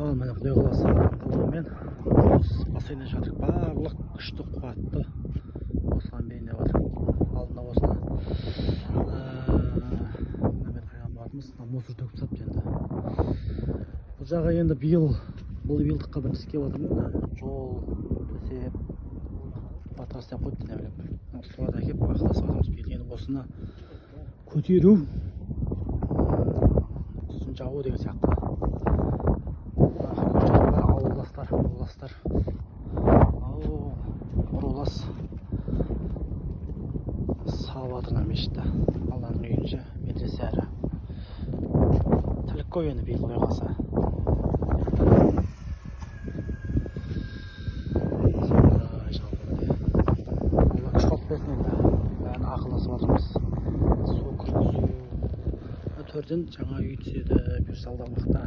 Ал міне, құдай қаласа, қалауымен құрылыс басайын жатыр. Барлық күшті қуатты осыған берейін деп жатыр. Алдында осыны мынамен құйған болатынбыз. Мына мусор төгіп тастапты енді. Бұл жағы енді биыл, бұл биылдыққа бірінші келіп жатырмын. Мына жол төсеп, батыр істеп қойыпты дәмелеп. Соларды әкеліп ақылдасып жатырмыз. Биыл енді осыны көтеру, сосын жабу деген сияқты. Ауылдастар, ауылдастар, рулас салып жатыр мына мешітті. Алланың үйінше медресе әрі. Тірлік қой енді биыл, құдай қаласа. Сондай жалпы міне. Алла күш қуат берсін енді. Бәрін ақылдасып жатырмыз. Су кіргізу. Төрден жаңа үй түседі, бұйырса, алдағы уақытта.